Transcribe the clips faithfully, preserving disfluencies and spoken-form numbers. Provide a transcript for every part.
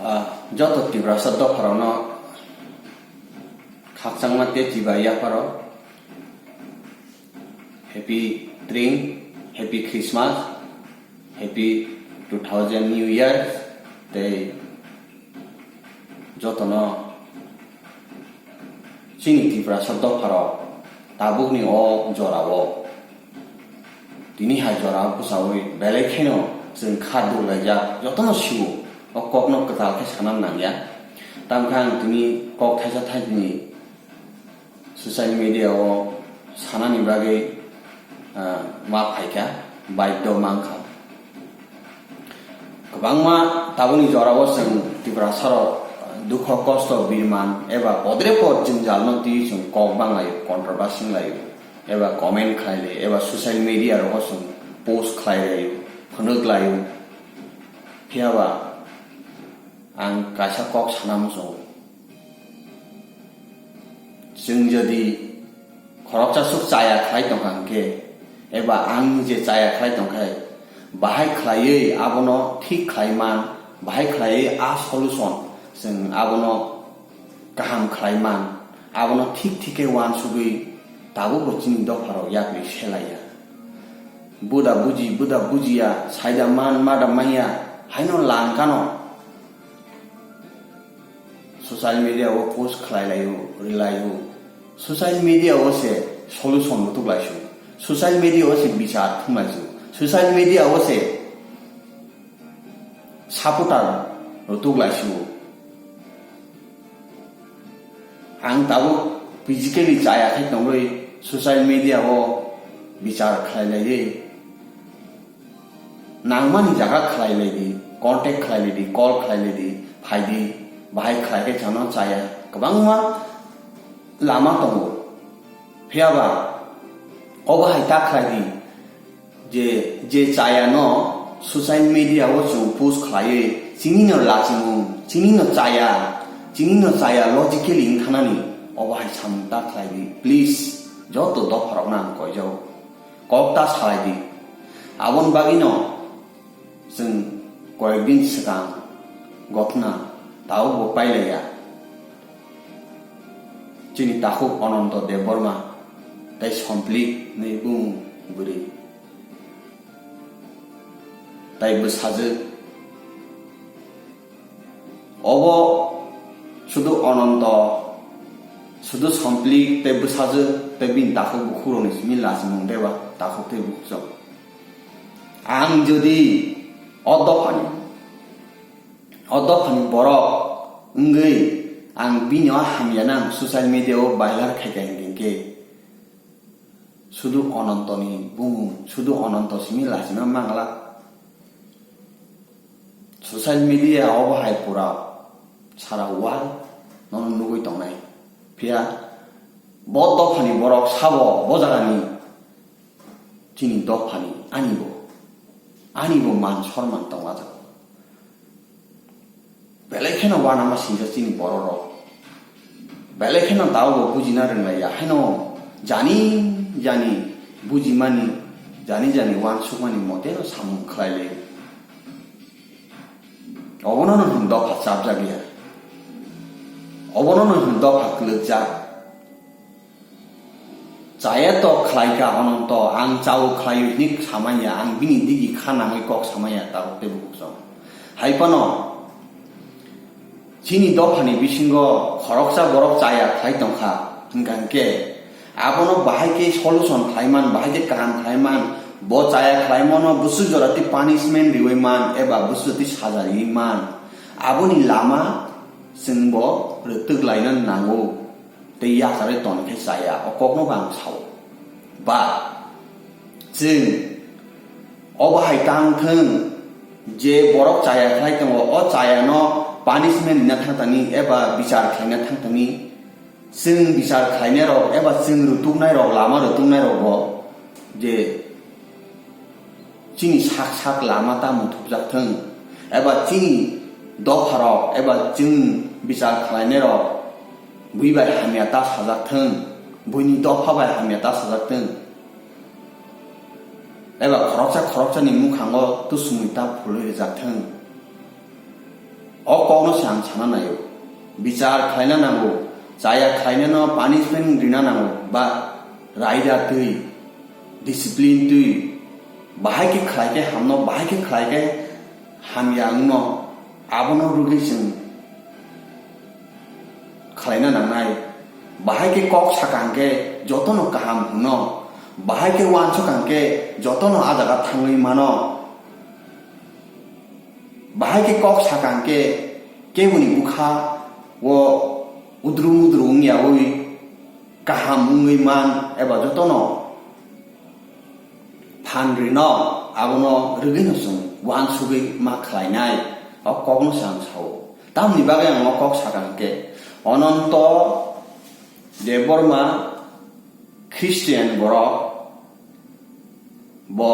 Ah, joto Tiprasa dopharokno khakchangma tei chibai yapharo Happy Tring, Happy Christmas, Happy two thousand New Year, tei jotono chini Tiprasa dopharok tabukni o jorao tini hai jora bwchaui belai kheno chwng kha duk laijak, jotono sio o kokno kwtal khe sana nangya. Tamkhe ang tini kok thaisa thaisni social media o sanani bagwi, ah, ma phaikha, baidhyo mankha. Kwbangma tabukni jorao chwng Tiprasarok dukho kosto birman eba podre pod jwngjal no twi chwng kok banglaio, controversy wnglaio, eba comment khlailai, eba social media rogo chwng post khlailaio, phunuk laio. Phiyaba ang kaisa kok sana muchungo. Chwng jodi khoroksa swk chaya khlai tongkha hwnkhe, eba ang je chaya khlai tongkha, bahai khlaiwi abono thik khlai man, bahai khlaiwi a solution chwng abono kaham khlai man, abono thik thik khe uansugwi tabukbo chini dopharok yakni selaiya. Buda buji, buda bujiya, saida man, mada manya, haino langkano. Social media o post khlai laio, rwlaio. Social media o se solution rwtuk laisio. Social media o se bichar thung laisio. Social media o se supporter rwtuk laisio. Ang tabuk physically chaya khai tongwi social media o bichar khlai laiwi. Nangmani jaga khlai lai di, contact khlai lai di, call khlai lai di, phai di, bahai khlai khe chano chaya. Kwbangma lama tongo. Phiyaba obo hai ta khlai di, je, je chaya no social media o chwng post khlaiwi, chini no lachimung, chini no chaya, chini no chaya logically wngkhanani, obo hai samung ta khlai di. Please, joto dopharokno ang koijago. Kok ta salai di. Aboni bagwino chwng koyekdin swkang gotna tabukbo pailaiya. Chini takhuk Ananto Debbarma tei Somplik hinwi bumung bwrwi tei bwsajwk. Obo sudu Ananto, sudu Somplik tei bwsajwk tei bini takhuk bukhukrokni simi lachimung deba takhuk tei bukhukjwk. Ang jodi o dophani, o dophani borok wngwi ang bini o hamya nang social media o viral khaikha hinkhe, sudu Anantoni bumung, sudu Ananto simi lachima mangla. Social media obo hai pura sara world nono nugwi tongnai. Phiya bo dophani borok sabo bo jagani chini dophani ani bo, ani bo man sorman tonglajago. Belai kheno uanama singjak chini bororok. Belai kheno tabukbo bujina rwnglaiya. Haino jani jani bujimani, jani jani uansukmani moteno samung khlailai. Obono no hwn dopha chapjak ya. Obono no hwn dopha kwlwkjak. Chaya to khlai kha Ananto, ang chao khlaio hinwi samanya, ang bini digi kha nangwi kok samanya, tabuk tei bukuksong. Hai phano chini dophani bisingo khoroksa borok chaya khlai tongkha, hwnkha hwnkhe abono bahai khe solution khlai man, bahai khe kaham khlai man, bo chaya khlaimano bwswk jora tei punishment riwi man eba bwswk jora tei saja riwi man, aboni lama chwngbo rwtwk laina nango. Tei yakarwi ton khe chaya, o kokno bo ang sao. Ba chwng obo hai tang thung je borok chaya khlai tongo, o chayano punishment rina thang thani eba bichar khlaina thang thani, chwng bichar khlainai rok eba chwng rutuknai rok, lama rutuknai rok bo je chini sak sak lama ta muthupjak thung, eba chini dopharok eba chwng bichar khlainairok bui bai hamya ta sajak thung, buini dopha bai hamya ta sajak thung, eba khoroksa khoroksani mukhango tusumui ta phulwi rijak thung. O kokno se ang sana naio. Bichar khlaina nango, chaya khlainano punishment rina nango, ba raida twi, discipline twi, bahai khe khlai khe hamno, bahai khe khlai khe hamya wngno, abono rwgwi chwng khlaina nangnai. Bahai khe kok sakang khe jotono kaham hwno, bahai khe uansukang khe jotono a jaga thangwi mano. Bahai khe kok sakang khe keboni bwkha o udru mudru wngyawi kaham wngwi man eba jotono phan rino, abono rwgwino chwng uansugwi ma khlainai, o kokno se ang sao. Tamni bagwi ang o kok sakha hwnkhe, Ononto Debbarma Christian borok, bo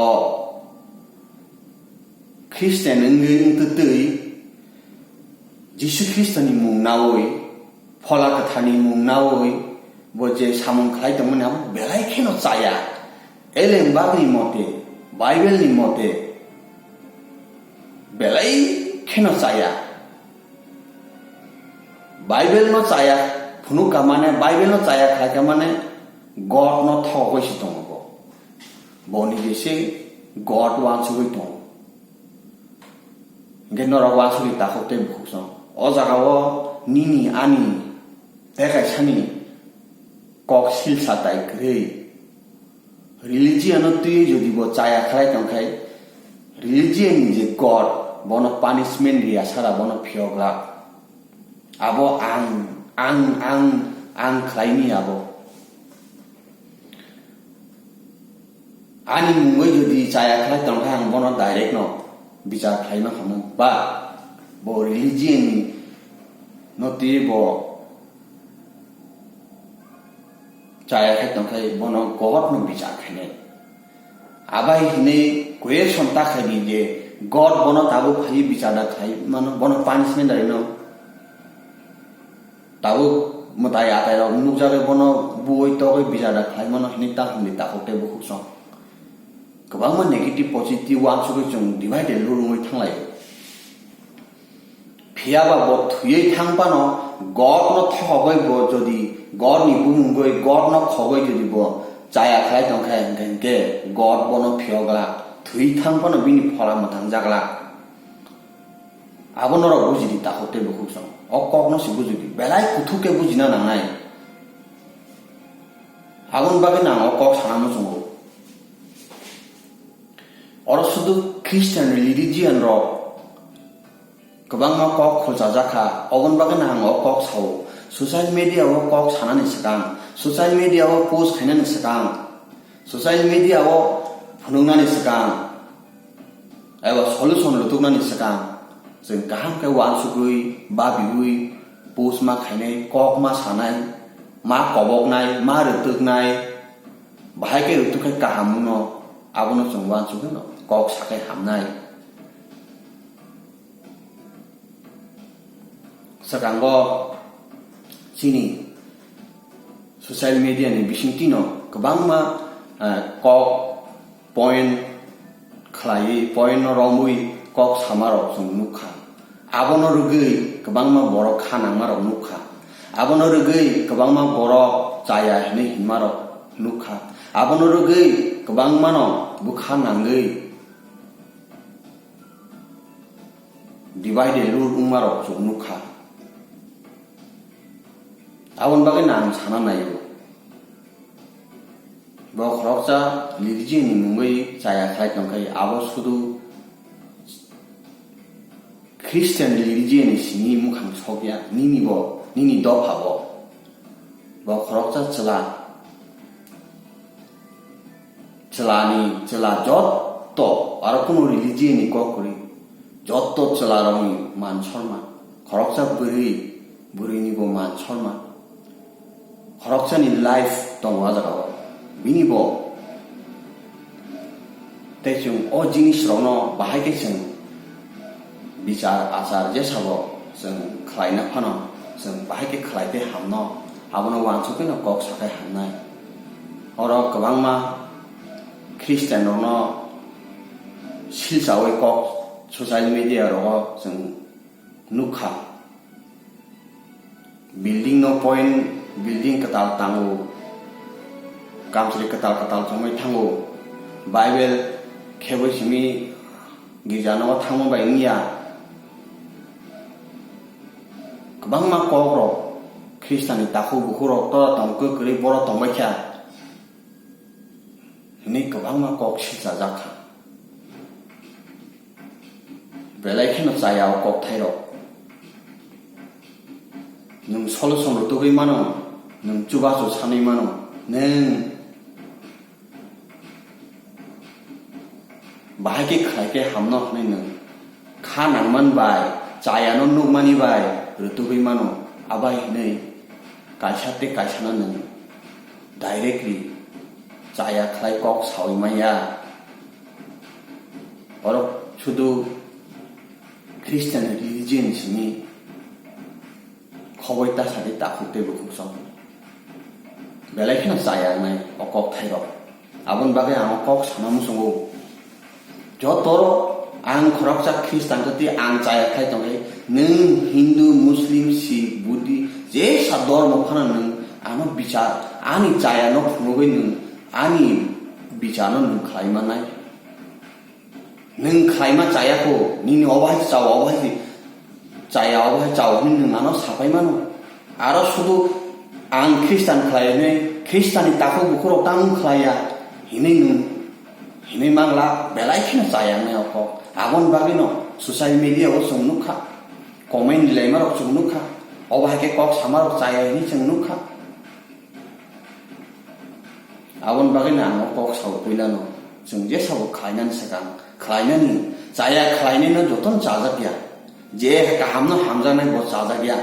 Christian wngwi wngtwi twi Jisu Khristoni mung nawi, Phola Kwtharni mung nawi bo je samung khlai tongmani abo belai kheno chaya. Elembakni mote, Bible-ni mote belai kheno chaya. Bible-no chaya phunukha mane, Bible-no chaya khlaikha mane God-no thogwi se tongo bo. Bo nije se God uansugwi tongo. Hingke norok uansugwi takhuk tei bukhuk song. O jaga o nini ani tei kaisani kok silsa tai kwrwi. Religion no twi jodi bo chaya khlai tongkhai, religion ni je God bono punishment riya sara bono phiyok glak. Abo ang, ang, ang, ang khlaini abo. Ani mungwi jodi chaya khlai tongkha, ang bono direct no bichar khlaima khamu, ba bo religion ni no twi bo chaya khe tongkhai, bono God no bichar khainai. Abai hinwi question ta khai di je God bono tabuk phai bichar da khlai mano, bono punishment da rino. Tabuk mwtai atai rok nukjagwi bono buoi togwi bichar da khlai mano hinwi ta hwnwi takhuk tei bukhuk song. Kwbangma negative positive uansugwi chwng divide and rule wngwi thanglaio. Phiyaba bo thwiwi thang phano God no thokogwi bo jodi God ni bumungwi God no khogwi jodi bo chaya khlai tongkha hwnkhe, hwnkhe God bono phiyok glak, thwi thang phano bini phola mwthang jak glak. Abo norok buji di takhuk tei bukhuk song. O kok no se buji di. Belai kuthuk khe bujina nangnai. Aboni bagwi no ang o kok sana muchungo. Oro sudu Christian religion rok kwbangma kok khulchajak kha. Oboni bagwi no ang o kok sao. Social media o kok sanani swkang, social media o post khainani swkang, social media o phunuknani swkang, eba solution lutuknani swkang, chwng kaham khe uansugwi, babiwi, post ma khainai, kok ma sanai, ma koboknai, ma rwtwknai, bahai khe rwtwk khe kaham wngno, abono chwng uansugwi no kok sakhai hamnai. Swkango chini social media ni bisingtwi no kwbangma, eh, kok point khlaiwi, point no romwi kok sama rok chwng nukha. Abono rwgwi kwbangma borok kha nangma rok nukha. Abono rwgwi kwbangma borok chaya hinwi hinma rok nukha. Abono rwgwi kwbangma no bwkha nangwi divide and rule wngma rok chwng nukha. Aboni bagwi no ang sana naio. Bo khoroksa religion ni mungwi chaya khlai tongkhai, abo sudu Christian religion ni simi mukhang sokya, nini bo, nini dopha bo. Bo khoroksa chwla. Chwlani chwla jotto, aro kunu religion ni kok kwrwi, jotto chwla rokni man sorma, khoroksa bwrwi, bwrwini bo man sorma, khoroksani life tongo a jagao, bini bo tei chwng o jinis rokno bahai khe chwng bichar achar jesabo chwng khlaina phano chwng bahai khe khlai tei hamno, abono uansukgwi no kok sakhai hamnai. Oro kwbangma Christian rokno silsawi kok social media rogo chwng Nukha, building no point, building kwtal tango, kamchwlwi kwtal kwtal chongwi thango, Bible khebwi simi girja no thangma bai wngya. Kwbangma kok rok Khristian ni takhuk bukhuk rok to tong kwrwi boro tongbai kha. Hwnwi kwbangma kok sichajak kha. Belai kheno chaya o kokthairok. Nwng solution rwtugwi mano, nwng chubachu sanwi mano, nwng bahai khe khlai khe hamno hwnwi nwng kha nangman bai, chayano nukmani bai rwtugwi mano, abai hwnwi kaisa tei kaisano nwng directly chaya khlai kok saui manya. Borok sudu Christian religion simi khoboi ta sadi takhuk tei bukhuk song. Belai kheno chaya wngnai o kok thairok. Aboni bagwi ang o kok sana muchungo. Joto ang khoroksa Khristan khe tei ang chaya khai tongkhe, nwng Hindu, Muslim, Sikh, Buddhi, jesa dormo phano nwng ano bichar, ani chayano phunugwi nwng ani bicharno nwng khlai mannai. Nwng khlaima chaya kho, nini obo hai chao, obo hai chaya, obo hai chao hwnwi nwng ano sapai mano. Aro sudu ang Khristan khlai hwnwi, Khristanni takhuk bukhurok tamo khlai ya hwnwi nwng hwnwi mangla, belai kheno chaya wngnai o kok. Aboni bagwino social media o chwng nukha, comment rilaimarok chwng nukha, obo hai khe kok samarok chaya hwnwi chwng nukha. Aboni bagwino ang o kok sao puilano, chwng je sabo khlainani swkang, khlainani, chaya khlainaino jotono chajak ya. Je kahamno hamjaknai bo chajak ya.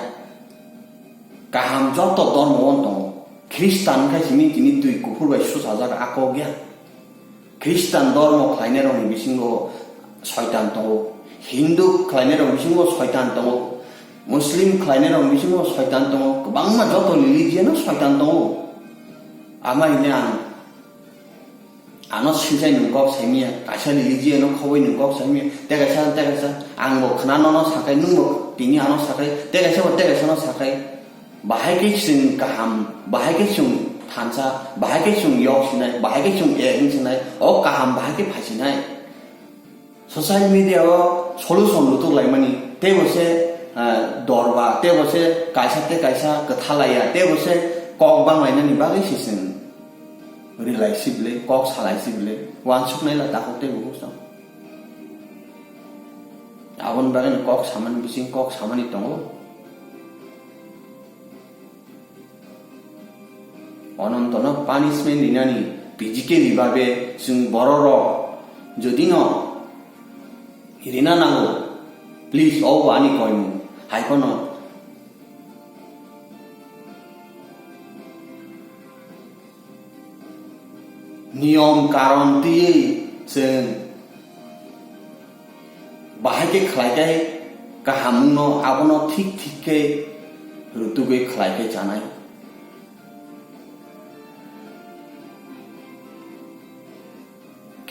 Kaham joto dormo o tongo. Khristan khai simi tini twi kuphur bai suchajak a kok ya. Khristan dormo khlainairokni bisingo soitan tongo, Hindu khlainairok bisingo soitan tongo, Muslim khlainairok bisingo soitan tongo, kwbangma joto religion-o soitan tongo. Ama hwnwi ang ano sinchai nwng kok saimanya, kaisa religion-o khoboi nwng kok saimanya, tei kaisa, tei kaisa, ang bo khna nono sakai, nwng bo tini ano sakai, tei kaisa bo tei kaisa no sakai. Bahai khe chwng kaham, bahai khe chwng thansa, bahai khe chwng yok sinai, bahai khe chwng ek wng sinai, o kaham bahai khe phai sinai. Social media o solution lutuk laimani, tei bo se, ah, dorba, tei bo se kaisa tei kaisa kwtha laiya, tei bo se kok bang lainani bagwi se chwng rilai si bwle, kok salai si bwle, uansuk nai la takhuk tei bukhuk chwng. Aboni bagwi no kok samani bising kok samani tongo. Onontono punishment rinani physically babe chwng bororok jodi no rina nango, please, obo ani koimung. Hai phano niyom karon twiwi chwng bahai khe khlai khe kaham wngno, abono thik thik khe rutugwi khlai khe chanai.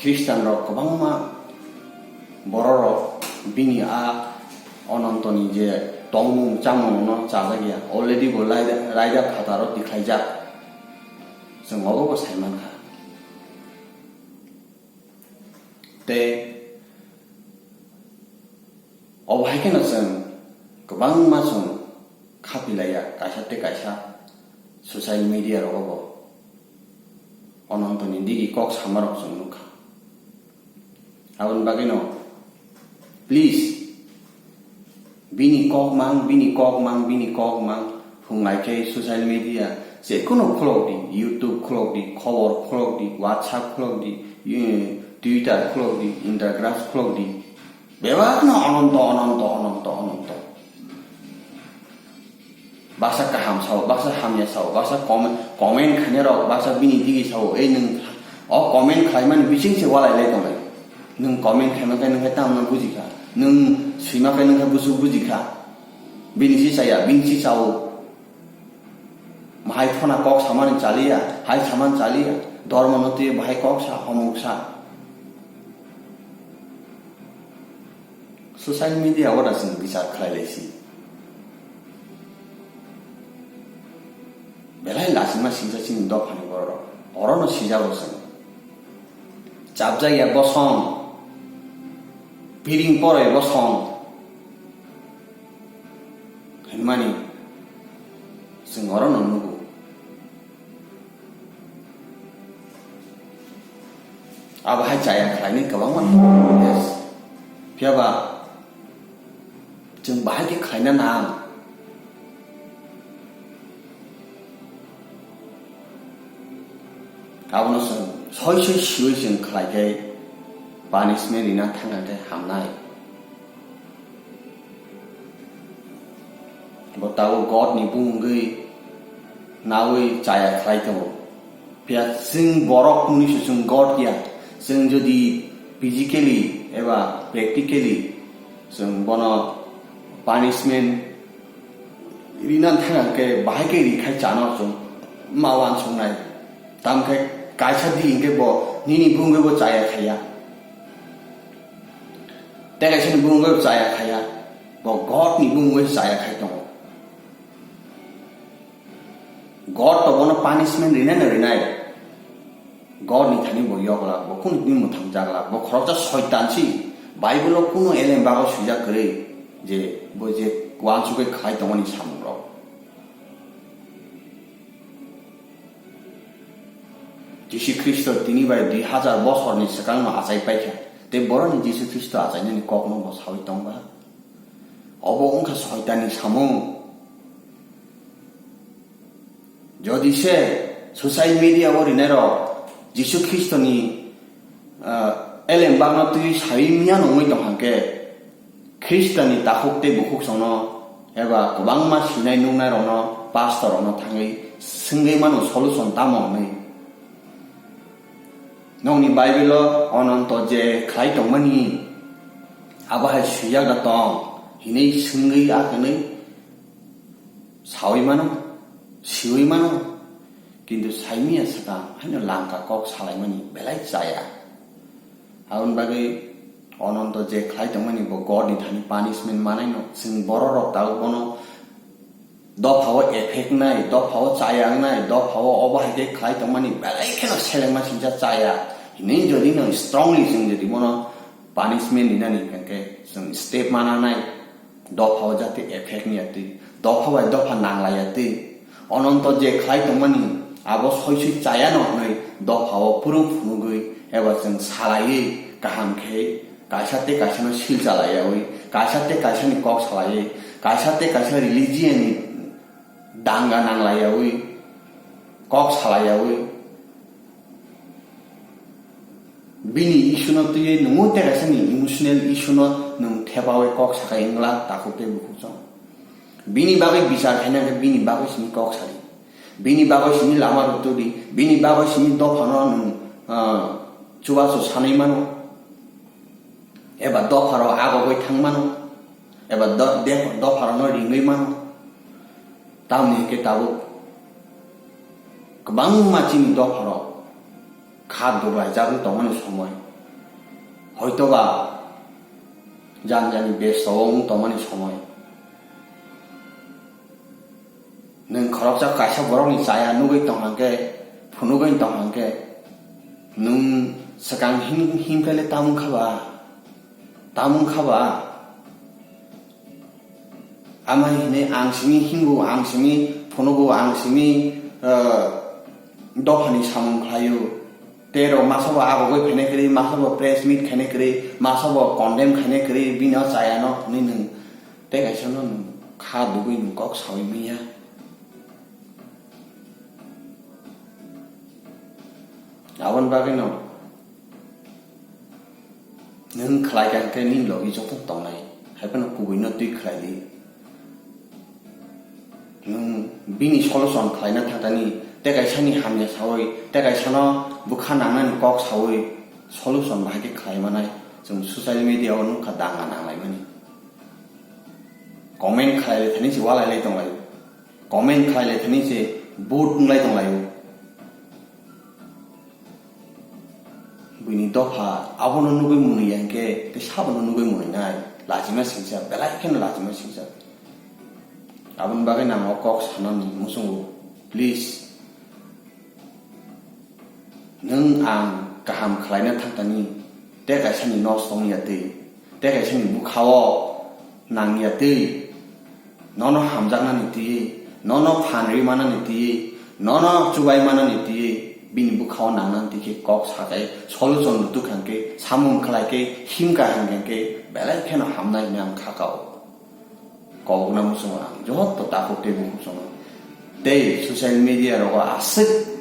Khristanrok kwbangma bororok bini a Onontoni je tongmung chamungno chajakya, already bo laida, raida phataro tikhlaijak, chwng obo bo saimankha. Tei obo hai kheno chwng kwbangma chwng kha pilaiya, kaisa tei kaisa social media rogo bo Onontoni digi kok samarok chwng nukha. Aboni bagwino, please, bini kok mang, bini kok mang, bini kok mang, phunglai khe social media, jekono khulok di, YouTube khulok di, khobor khulok di, WhatsApp khulok di, eh, Twitter khulok di, Instagram khulok di. Bebakno ononto, ononto, ononto, ononto. Baksa kaham sao, baksa hamya sao, baksa comment, comment khainai rok, baksa bini digi sao, ei nwng o comment khlaimani bising se walai lai tonglai. Nwng comment khaima khe nwng khe tamno bujikha, nwng swima khe nwng khe busu bujikha. Bini si chaya, bini si sao. Bahai phona kok samani chaliya, hai samani chaliya, dormo no twi bahai kok sa, homok sa. Social media o da chwng bichar khlai lai si. Belai lachima singsa chini dophani borok. Orono sijago chwng. Chapjak ya bosong. Piring poroi bosong. Hinmani chwng orono nugo. Abo hai chaya khlainai kwbangma tongo. Phiya ba chwng bahai khe khlaina nang. Abono chwng soi soi siwi chwng khlai khe punishment rina thangna khe hamnai. Bo tabuk God ni bumungwi nawi chaya khlai tongo. Phiya chwng borok mwnwi se chwng God ya. Chwng jodi physically eba practically chwng bono punishment rina thang khe bahai khe ri khai chano chwng ma uansuknai. Tamkhe kaisa di hinkhe bo nini bumungwi bo chaya khaiya. Tei kaisa ni bumungwi bo chaya khaiya. Bo God ni bumungwi chaya khai tongo. God to bono punishment rinai no rinai. God ni thani bo yokla, bo kunu tini mwthang jakla, bo khoroksa soitan si. Bible o kunu elem bago swijak kwrwi je bo je uansugwi khlai tongmani samung rok. Jisu Khristo tini bai dui hajar bosorni swkangno achai paikha, tei borokni Jisu Khristo achainani kokno bo saui tongba? Obo wngkha soitanni samung. Jodi se social media o rinairok Jisu Khristoni, ah, elem bakno twi saui miya nungwi tong hangkhe, Khristoni takhuk tei bukhuk songno eba kwbangma sinai nuknairokno pastorrokno thangwi swngwi mano solution tamo hwnwi. Nokni Bible-o ononto je khlai tongmani abo hai swijak da tong hinwi swngwi a hwnwi saui mano, siui mano, kintu saimiya swkang haino langka kok salaimani belai chaya. Aboni bagwi ononto je khlai tongmani bo God ni thani punishment manaino chwng bororok tabuk bono dophao effect nai, dophao chaya wngnai, dophao obo hai khe khlai tongmani belai kheno selengma singcha chaya hinwi jodi no strongly chwng jodi bono punishment rinani hwnkhe chwng step mana nai. Dophao jate effect niya twi, dopha bai dopha nanglaiya twi, ononto je khlai tongmani abo soi soi chayano hwnwi dophao phuru phunugwi eba chwng salaiwi kaham khe kaisa tei kaisano sil chalaiyawi, kaisa tei kaisani kok salaiwi, kaisa tei kaisa religion ni danga nanglaiyawi, kok salaiyawi, bini issue no twiwi nungo tei kaisa ni emotional issue no nung thepawi kok sakai wngla takhuk tei bukhuk chong. Bini bagwi bichar khaina hwnkhe bini bagwi simi kok sadi. Bini bagwi simi lama rwtwdi. Bini bagwi simi dophano nung, ah, chubachu sanwi mano. Eba dopharo agogwi thang mano. Eba do-, de-, dopharokno ringwi mano. Tamni hwnkhe tabuk kwbangma chini dopharok kha duklaijagwi tongmani somoi, hoitoba jani jani besto o wng tongmani somoi, nwng khoroksa kaisa borokni chaya nugwi tong hangkhe, phunugwi tong hangkhe, nwng swkang him-, himphele tamung kha ba? Tamung kha ba? Amai hinwi ang simi hingo, ang simi phunugo, ang simi, eh, dophani samung khlaio. Tei rok masa bo abogwi phainai kwrwi, masa bo press meet khainai kwrwi, masa bo condemn khainai kwrwi, bini o chayano hwnwi nwng tei kaisa no nwng kha dugwi nwng kok saui manya. Aboni bagwi no nwng khlai kha hwnkhe nini logi joto tongnai, hai phano kubui no twi khlai di. Nwng bini solution khlaina thangtani, tei kaisa ni hamya saui, tei kaisa no bwkha nangnani kok saui solution bahai khe khlai manai. Chwng social media o nukha danga nanglaimani. Comment khlai lai thani se walai lai tonglai. Comment khlai lai thani se vote wnglai tonglaio. Buini dopha abono nugwi mwnwi ya hwnkhe tei sabono nugwi mwnwi nai. Lajima singsa, belai kheno lajima singsa. Aboni bagwi nang o kok sanani muchungo, please. Nwng ang kaham khlaina thangtani, tei kaisani nos tongya twi, tei kaisani bwkhao nangya twi, nono hamjaknani twiwi, nono phan ri manani twiwi, nono chubai manani twiwi, bini bwkhao nangnani twi khe kok sakai solution rwtwk hwnkhe, samung khlaikhe, himkha hwnkhe belai kheno hamnai hwnwi ang kha kao. Kokna muchungo ang joto takhuk tei bukhuk songno. Tei social media rogo aswk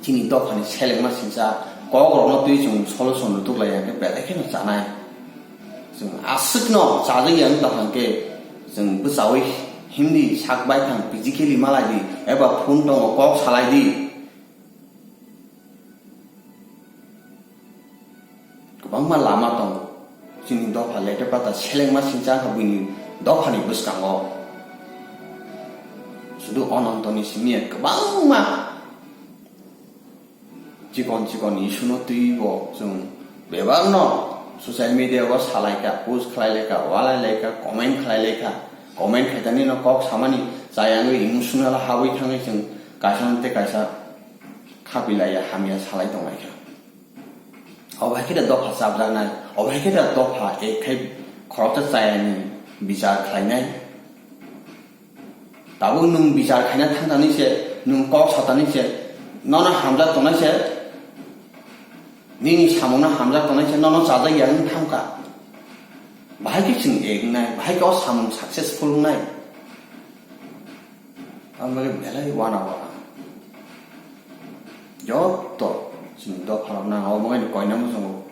chini dophani selengma singsa kokrokno twi chwng solution rwtwk lai hwnkhe belai kheno chanai. Chwng aswkno chajak ya wng tong hwnkhe chwng bwchaui himdi sak baithang physically malai di eba phone tongo kok salai di. Kwbangma lama tongo. Chini dopha lete pata selengma singcha wngkha buini dophani bwskango. Sudu Onontoni simi ya kwbangma chikon chikon issue no twibo chwng bebakno social media o salaikha, post khlailaikha, walailaikha, comment khlailaikha. Comment khaitani no kok samani chayangwi emotional habwi thangwi chwng kaisa tei kaisa khapilaiya hamya salai tonglaikha. Obo hai khe da dopha chapjaknai, obo hai khe da dopha ek khai khoroksa chayani bichar khlainai. Tabuk nwng bichar khaina thangtani se, nwng kok satani se, nono hamjak tongnai se, nini samungno hamjak tongnai se, nono chajak ya wng thangkha. Bahai khe chwng ek wngnai, bahai khe o samung successful wngnai. Ang bagwi belai wana wana. Joto chini dopharok nang, obo wngkha koina muchungo.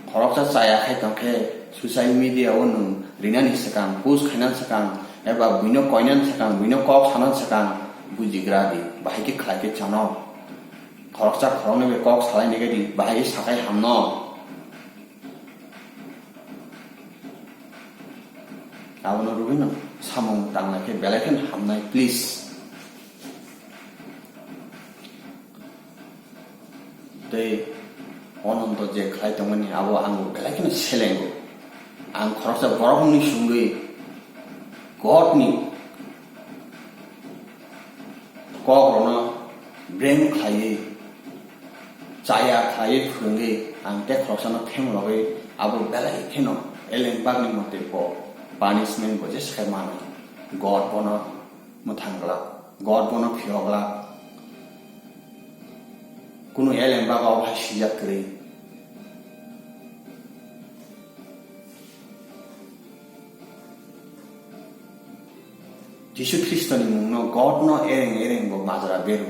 Khoroksa chaya khai tongkhe social media o nwng rinani swkang, post khainani swkang, eba buino koinani swkang, buino kok sanani swkang, bujigra di, bahai khe khlai khe chano. Khoroksa khoroknwi bai kok salai nai di, bahai khe sakai hamno. Abono rwgwino samung tanglai khe belai kheno hamnai, please. Tei Ononto je khlai tongmani, abo ang belai kheno selengo. Ang khoroksa borok wngwi swngwi Godni kokrokno blame khlaiwi, chaya khlaiwi phwrwngwi ang tei khoroksano phemlogwi abo belai kheno eleng bagni mote bo punishment bo jesa khe mano. God bono mwthang glak, God bono phiyok glak. Kunu eleng bago abo hai sijak kwrwi. Jisu Khristoni mungno Godno ereng ereng bo majra beru.